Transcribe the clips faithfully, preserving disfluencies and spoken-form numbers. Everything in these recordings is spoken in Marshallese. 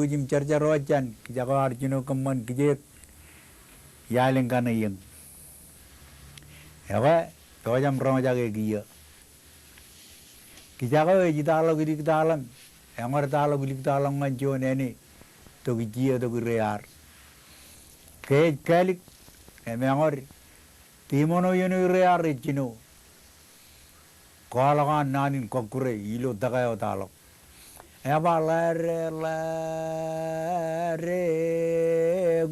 Ilo jim jarjar eo ej jān, kijak eo ear jino kōṃṃan kijeek, iaḷ in kaneiōñ. Ekwe, pojak im roñjake kiiō. Kijak eo ej itaḷọk iliktaḷ im eñor taḷọk iliktaḷ ñan juon āne, tok ijjiō tok ire ear. Ke ej kālik, im eñor, tiṃoṇo iien eo ire ear ej jino. Kwaḷọk an naan in kọkkure ilo tōka eo taḷọk. Eba ḷaere, ḷaere,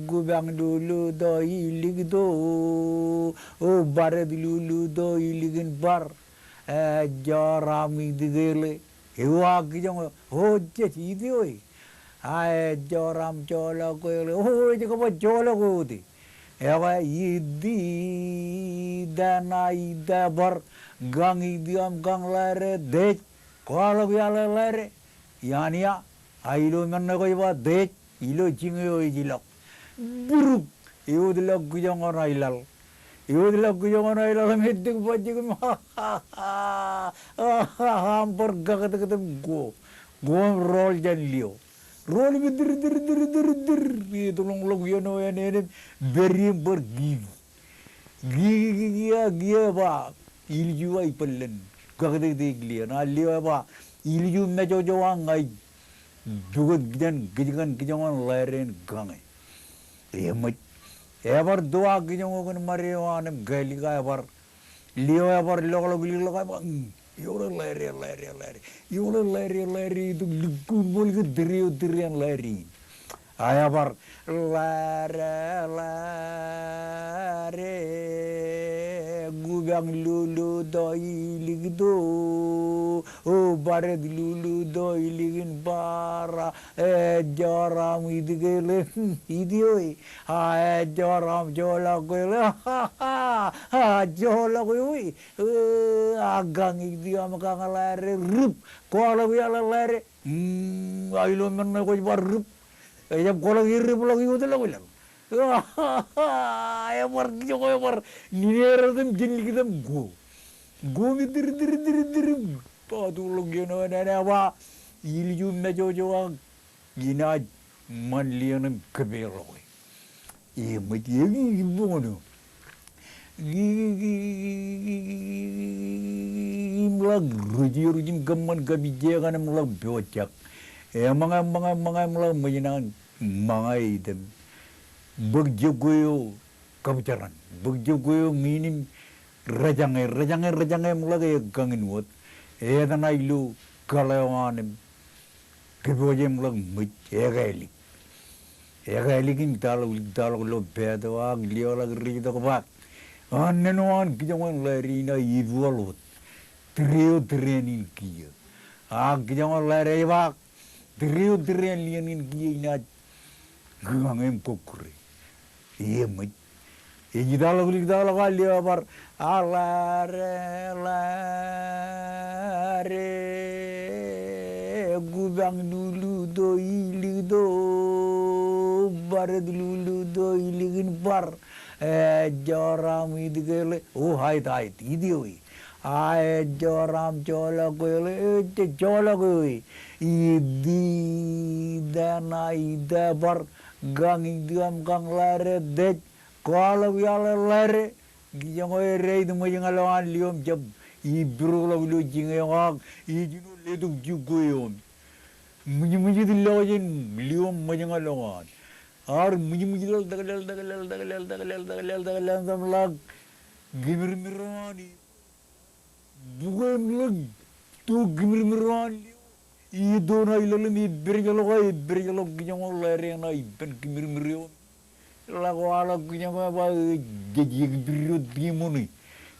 kupañ luluto ilikto, o, bar ed luluto ilikin bar, ejjoor aṃ itikele. Ewa kijoñ, o, jej itioi. A ejjoor aṃ joḷọk kwe le, o, ej kab joḷọk kwe ote. Ekwe iti, iten a iten bar, kañ iti aṃ kañ ḷaere, dej, kwaḷọk iaḷ eo ḷaere, iaan ia, a ilo men ṇe kwōj ba dej, ilo jiñe eo ej ilọk. Būruk, ewōtlọk kijoñ ñan aeḷaḷ. Ewōtlọk kijoñ ñan aeḷaḷ im ettik bajjek im, aṃ bar kakōtkōt im ko, ko im rool jān lio. Rool im itir, itir, itir, itir, itir. Etōḷọñḷọk iien eo āne, āne im pād im bar kiki. Kiki, kiki, a kiiō eba ilju ej bōlen. Kakōtkōt lio. A lio eba ilju mejojo an ña ij pukot jān kōjkan kijoñ an ḷaere in kañe. Eṃōj. Ebar to a kijoñ eo kōn ṃade eo an im kālik a ebar Lio ebar loḷọk ilikḷọk eba, mm, eoḷe ḷaere, ḷaere, ḷaere. Eoḷe ḷaere, ḷaere, itok likkuun ṃool ke tūrieo tūrian ḷaere in. A ebar, ḷaere, ḷaere, kupañ luluto ilikto, o, bar ed luluto ilikin bar, ejjoor aṃ itikele, mm, itioi. A ejjoor aṃ joḷọk kwe le, a, joḷọk ewi, e, a kañ iti aṃ kañ ḷaere, rip, kwaḷọk iaḷ ḷaere, mm, a ilo men ṇe kwōj ba rip, ejab kwaḷọk, eripḷọk, iwōtlọk ilaḷ. Ebar kijoñ, ebar nineer eo im jān likūtōm ko. Ko im itir, itir, itir, itir, im patuḷọk iien eo āne, āne eba ilju mejojo ak inaaj ṃan lio ṇe im kōpeḷọke. Eṃōj, ekiki boñōn eo. Kiki, kiki, kiki, kiki, kiki, im ḷak ruj, ruj im kōṃṃan kapijje kaṇ im ḷak pojak. Eṃōñā, eṃōñā, eṃōñā im ḷak ṃōjin an ṃōñā eo item. Bōk jokwe eo kōpjaran. Bōk jokwe eo ñin im rejañe, rejañe, rejañe im ḷak ekañin wōt. Etan ilo kaḷ eo an im kōpooj im ḷak ṃōj, ekālik. Ekālik im taḷọk, taḷọk ilo pāāt eo ak lio ḷak rej itok bwe, a, āinwōt an kijoñ an ḷaere in a ebuwal wōt. Tūrieo tūrian in kiiō. Ak kijoñ an ḷaere ej ba, tūrieo tūrian lio in kiiō inaaj kūkañ im kọkkure. Eṃōj. Ej italọk iliktaḷọk a lio ebar, a ḷaere, ḷaere, kupañ luluto ilikto, bar ed luluto ilikin bar, ejjoor aṃ itikele, o, ait, ait, itioi. A ejjoor aṃ joḷọk kwe le, ej joḷọk ewi. Iti, iten a iten bar, kañ iti aṃ kañ ḷaere, dej, kwaḷọk iaḷ ḷaere. Kijoñ eo rej ṃōjñā ḷọk an lio im jab ipiroḷọk ilo jiñe eo ak ijino letok jokwe eo im ṃwijṃwijit ḷọk jān lio im ṃōjñā ḷọk an. Ear ṃwijṃwij ḷọk, tekle, tekle, tekle, tekle, tekle, tekle, tekle, im ḷak kimirmir eo an. Bukwe im ḷak to kimirmir eo an lio. Ito ṇa ilaḷ im epperej ḷọk, epperej ḷọk kijoñ an ḷaere ṇa ippān kimirmir eo. Ḷak waḷọk kijoñ eo ba, ej, ej, ekipirro tiṃoṇe.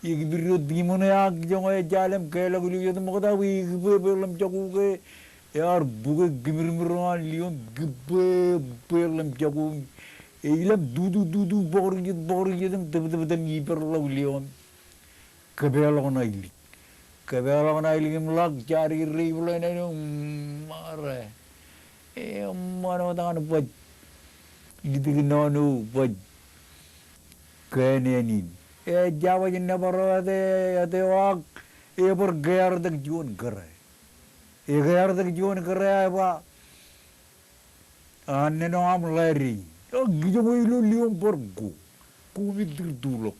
Ekipirro tiṃoṇe ak kijoñ eo ejjeḷọk im keḷọk ilo iiō ṃokta bwe ekipwe bwe ḷōmjọk uke. Ear bukwe kimirmir eo an lio im kipwe bwe ḷōmjọk uke. Ej ḷōm tutu tutu bōkrik jet bōkrik jet im tōptōptōm ippān ḷọk lio im kōpeḷọk ṇa ilik. Kōpeḷọk ṇa ilik im ḷak jar rej ipḷe ṇe eo, mm, ṃare. Eṃṃan wōt ñan baj. Itik naan eo baj. Kōn āne in. Ejja baj nōbar eo ete, ete eo ak ebar keartak juon kōrā. Ekeartak juon kōrā eba Aō, āinwōt aṃ ḷadik. Ak kijoñ ilo lio im bar ko. Ko im itūtūḷọk.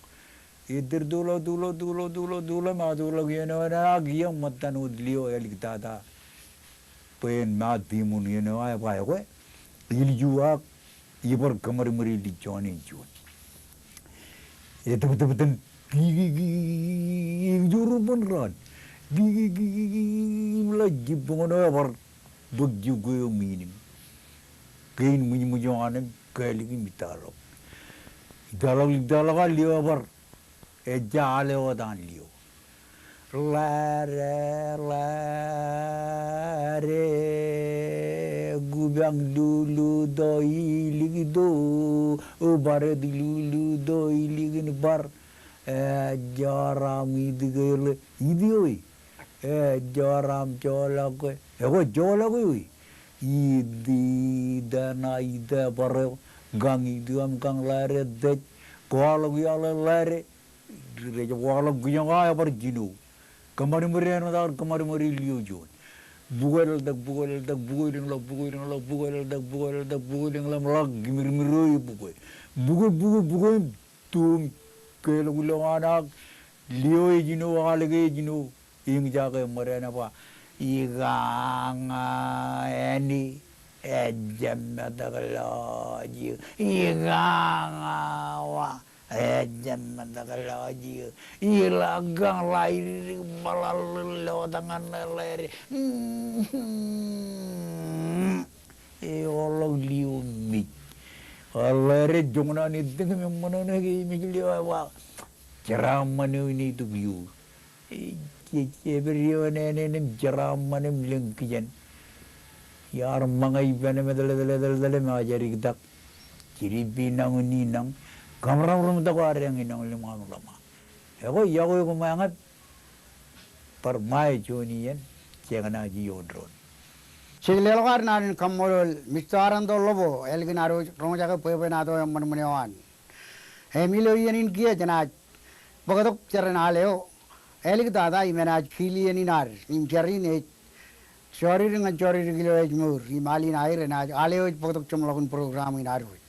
Itūtūḷọk, tūḷọk, tūḷọk, tūḷọk, tūḷọk, im atūḷọk iien eo enaaj iiō ṃōttan wōt lio āliktata. Bwe en ṃaat tiṃoṇ iien eo aō eba ekwe. Ilju ak ibar kōṃadṃōd ilo juon in juon. Etōptōptōn, kikikiki, ekijoor bōn raan. Kikikiki, im ḷak jibboñ eo ebar bōk jukwe eo im inim. Kein ṃwijṃwij eo an im kālik im itaḷọk. Itaḷọk, itaḷọk, ak lio ebar. Ejja al eo wōt an lio. Ḷadik, ḷadik, kupañ luluto ilikto, bar et luluto ilikin bar. Ejjor aṃ itikōḷ, iti eo e. Ejjor aṃ joḷọk e. Ekwe joḷọk eo e. Iti, iten, iten bar eo. Kañ iti aṃ kañ ḷadik, tej. Kwaḷọk iaḷ ḷadik. Rej kwaḷọk kijoñ aō ebar jino. Kōṃadṃōd āinwōt aō kōṃadṃōd in lio juon. Bukwe ḷōḷtak, bukwe ḷōḷtak, bukwe iliñḷọk, bukwe iliñḷọk, bukwe ḷōḷtak, bukwe ḷōḷtak, bukwe iliñḷọk, im ḷak kimirmir eo e bukwe. Bukwe, bukwe, bukwe, im tuum keḷọk ilo an ak lio ejino, ālik ejino. Eñjake ṃōd eṇ eba, ikaña āne, ejjab metak lọjik, ikaña wa, ejjab metak lọjik, ila kañ ḷadik, baḷaḷ lotañ ñan ḷadik. Eoḷọk lio mej. Ḷadik joñan an ettōñ im eṃṃan an ke imej lio eba, jeraaṃṃan eo in itok ioō. Ej, ej, ej, ej pād ioon āne in im jeraaṃṃan im lōñ kijen. Iar ṃōñā ippān im eteltelteltel im ajjadiktak. Jidippi nañinnañ. Kōmrōmrōmtak adeañ inañ ḷōṃa im ḷōṃa. Ekwe, iọkwe koṃ eñab. Bar ṃae juon iien, jenaaj iioon doon. Jej leḷọk ad naan in kaṃṃoolol Mister Arando Lobo, ālikin ad wōj roñjake bwebwenato eṃṃanṃan eo an. Im ilo iien in kiiō jenaaj bōktok jeren al eo āliktata im enaaj kiliien in ad, im jar in ej jọridik ñan jọridik ilo ājmour, im al in aer enaaj al eo ej bōktok jeṃḷọkin program in ad wōj.